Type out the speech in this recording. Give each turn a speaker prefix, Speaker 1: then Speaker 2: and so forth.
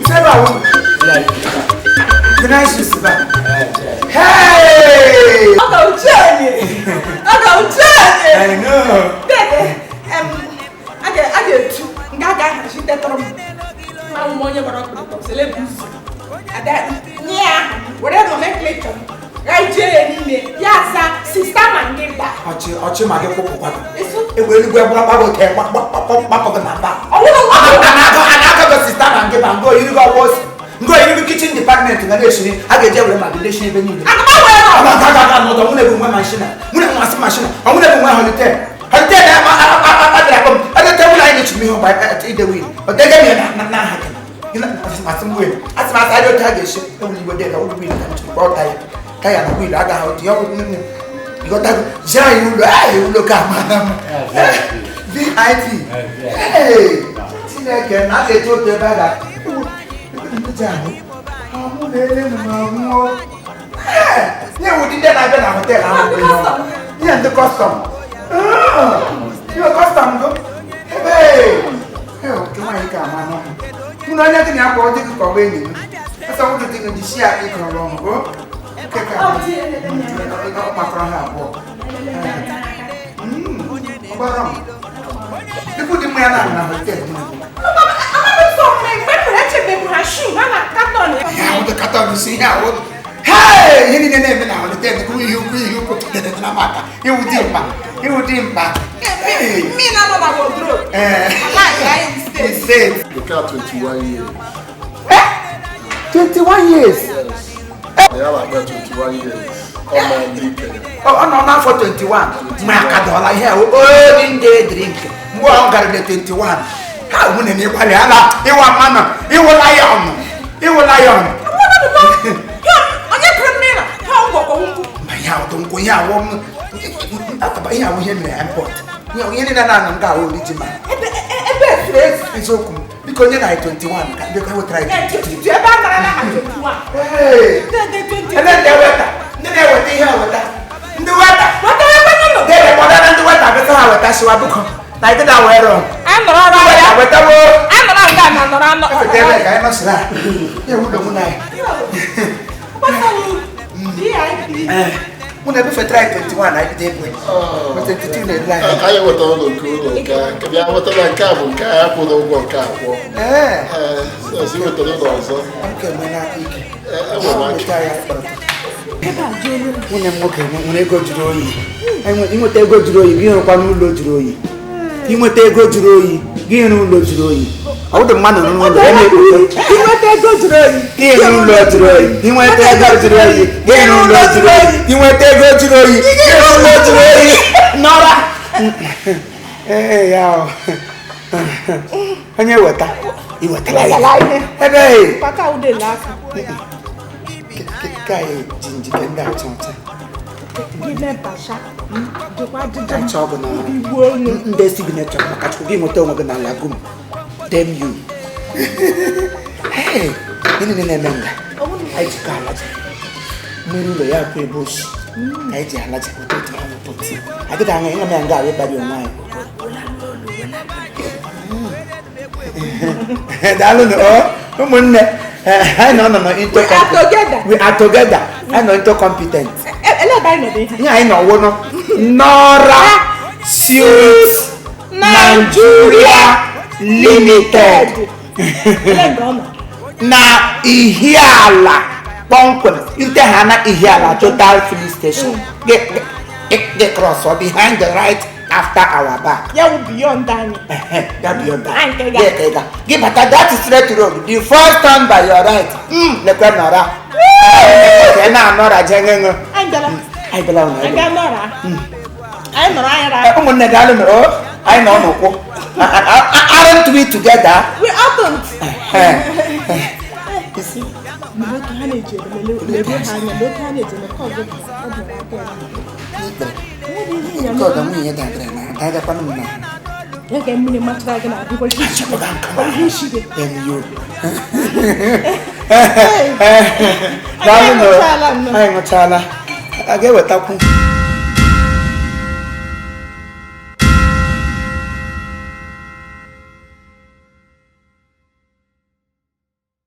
Speaker 1: Sebe awụ. Gracious ba. Hey!
Speaker 2: Ọ ga-uche anyị. Ọ ga-uche anyị.
Speaker 1: I know.
Speaker 2: Dede, a ga-etu nga a ga-ahazi tetọrọ m. Ahụ m onye gbara ọkpụrụkpọ selebu nzu. Ada nye ya aha, were nomenclature m, gaa jee ya n'ime ya aza Sister Mangeba.
Speaker 1: Ọchị ọchị ma gị kwụpụkwa gị.
Speaker 2: Eso.
Speaker 1: Egbe eluigwe gbakpọ gị gbakpọ gị na mba.
Speaker 2: Ọ bụrụ nwa
Speaker 1: A na-agụ gị Sister Mangeba ngo oyiri gị ọwa ose. Ngo oyiri gị kitchen department ga na-esiri a ga-eji ewere ma gị leshi ebe niile.
Speaker 2: Aga m awere
Speaker 1: Ọ ga aga aga n'ụdọ nwunye bụ nwe mashina nwunye bụ masị mashina ọ nwunye bụ nwe holitel holitel na adịrị akpọ m adịte nwunye anyị na-echi m ihe ọgba ide win ọ dege m ya na aha gị asị m win asị m asị adị otu a ga-esi ewuli igwe dị ka ụlọ win ka m chịrị kpọọ taya taya na win agaghị otu ya ọgwụ nne ịghọtago ji anyị ụlọ anyị ụlọ ka amara m VIP. Hey! Chineke na a ga-eji otu ebe a ga ndị ahụ amụ na-ele m ma nwụọ. Nye ụdị ndị na-abịa na hotel ahụ bụ ihe ọma. Nye ndị custom. Nye custom go. Ebe nke nwaanyị ka ama n'ọnụ. Mụ na onye dị na akwa ọ dịghị ka ọ bụ enyi m. Ọsọ nwụrụ dị gị ji aka ịkọrọ ọnụ. O nke ka ọ makọrọ ha abụọ. Ọgbara m. Dịkwu dị mma ya na na hotel m.
Speaker 2: Amaghị m mgbe m nwere echebe ha shoe ha na carton ya.
Speaker 1: Ihe ahụ dị carton si ihe ahụ. Hey! Ihe niile na-eme na hotel bụ ihe ukwu ihe ukwu dedede na maka iwu dị mkpa iwu dị mkpa. Hey!
Speaker 2: Mmiri na-anọ na wardrobe.
Speaker 1: Ee.
Speaker 2: Ala anyị steeti.
Speaker 1: Steeti.
Speaker 3: Nke a 21 years.
Speaker 1: 21 years.
Speaker 3: Ya na-akpa 21 years. Ọ ma ndị ike.
Speaker 1: Ọ nọ n'afọ 21 mgbe aka dọla ihe a only day drink mgbe ọ gara na 21 ha nwunye na ịgbalị ala ịwa mmanụ ịwụ lion ịwụ lion.
Speaker 2: Onye kụrụ mmiri na ha ngwọkọ nkwụ.
Speaker 1: Ma ihe ahụ nkwụ ihe ahụ m ataba ihe ahụ ihe mere import ihe ihe niile na-anọ m ga-ahụ original.
Speaker 2: Ebe ebe ezuru ezu.
Speaker 1: Eziokwu m biko onye na 21 ka biko wetara anyị 22.
Speaker 2: Ebe a gara na ha 21.
Speaker 1: Hey!
Speaker 2: Dede 21.
Speaker 1: Ele ndị weta ndị na-eweta ihe eweta ndị weta
Speaker 2: Wetara ebe nọ.
Speaker 1: dede kpọdara ndị weta bịa ha weta siwa biko na ịdịda wee rọ.
Speaker 2: Anyị nọrọ ọrụ
Speaker 1: Ndị weta
Speaker 2: ahịa.
Speaker 1: wetawo.
Speaker 2: Anyị nọrọ nga na nọrọ anọ.
Speaker 1: Eweta ebe ka anyị nọsịrị a ya ewudo mụ na ya.
Speaker 2: Gbasara VIP.
Speaker 1: Mụ na ebufetara anyị 21 anyị bido egwe 22 na-ele anyị.
Speaker 3: Anyị wetara ụlọ nke ụlọ nke a. Nke bịa wetara nke a bụ nke a kwụrụ ụgwọ nke abụọ.
Speaker 1: Ee.
Speaker 3: Ee, ọzọ wetara ụlọ ọzọ.
Speaker 1: Nke enwe n'aka ike.
Speaker 3: Ee, enwere m aka.
Speaker 1: Weta ya kpọrọ. Nwunye m nwoke nwere ego jụrụ oyi. Inweta ego jụrụ oyi gị rụkwa n'ụlọ jụrụ oyi. Inweta ego jụrụ oyi gị rụ ụlọ jụrụ oyi. Ọ bụdụ mmadụ rụrụ ụlọ ya na-ekpote.
Speaker 2: Inweta ego jụrụ oyi.
Speaker 1: Gị rụ ụlọ jụrụ oyi. Inweta ego jụrụ oyi gị rụ ụlọ jụrụ oyi. Inweta ego jụrụ oyi gị rụ ụlọ jụrụ oyi. Nọra. Ee ya o. Onye weta iwetala ya. Ebe
Speaker 2: Paka udele aka.
Speaker 1: ka anyị ji njike ndị acha ọcha.
Speaker 2: Gị mebasha. Dịkwa ajụjụ.
Speaker 1: Acha ọ bụ na
Speaker 2: Igbu onye.
Speaker 1: ndị signature maka Chukwu gị nweta onwe gị na lagum. Damn you. Hey, gịnị na-eme nga? Anyị jikọ alaja. Mmiri ụlọ ya kwụ ebe oshi. Ka anyị ji alaja ụtụtụ ahụ ụtụtụ. Adịghị anya ịṅụ ya nga ahụ ịkparị onwe anyị. Daalụ nụ, ọ, ụmụnne. Anyị nọ nọ into
Speaker 2: We are together.
Speaker 1: We are together. Anyị nọ into competent.
Speaker 2: Ele ebe anyị nọ dị ihe.
Speaker 1: Ihe anyị nọ wụ nọ Nora Suits Nigeria Limited.
Speaker 2: Ele mgbe ọ nọ.
Speaker 1: Na Ihiala kpọmkwem irute ha na Ihiala Total filling station. Gị cross or behind the right after our back.
Speaker 2: Ya wụ beyond anyị.
Speaker 1: Ya beyond that.
Speaker 2: Anyị nke ga.
Speaker 1: Gị ka ị ga. Gị bata that straight road the first turn by your right. Lekwe Nora. Ka ị na-anọra je ṅụṅụ.
Speaker 2: Anyị bịara.
Speaker 1: Anyị bịala ụnụ.
Speaker 2: Anyị bịa nọra. Anyị nọrọ anyị ra.
Speaker 1: Ụmụnne daalụ nụ, o anyị nọ n'ụkwụ. Aren't we together?
Speaker 2: We oughtn't.
Speaker 1: Isi.
Speaker 2: Mgbe oke ha na-eji ebe lebe ha anya, mgbe oke ha na-eji eme ka ọzọ ọ bụ aka ya.
Speaker 1: N'ikpere.
Speaker 2: Nwere ihe ịnya
Speaker 1: Nke ọdọ nwunye ya dabere na adagakwanụ m na.
Speaker 2: Ya ga mmiri machara gị na abụkwa ihe isi
Speaker 1: Achọpụta nke ọma.
Speaker 2: ihe isi gị.
Speaker 1: Damn you. Daalụ nụ.
Speaker 2: Anyị ṅụchaala nnọọ.
Speaker 1: Anyị ṅụchaala. A ga-ewetakwu.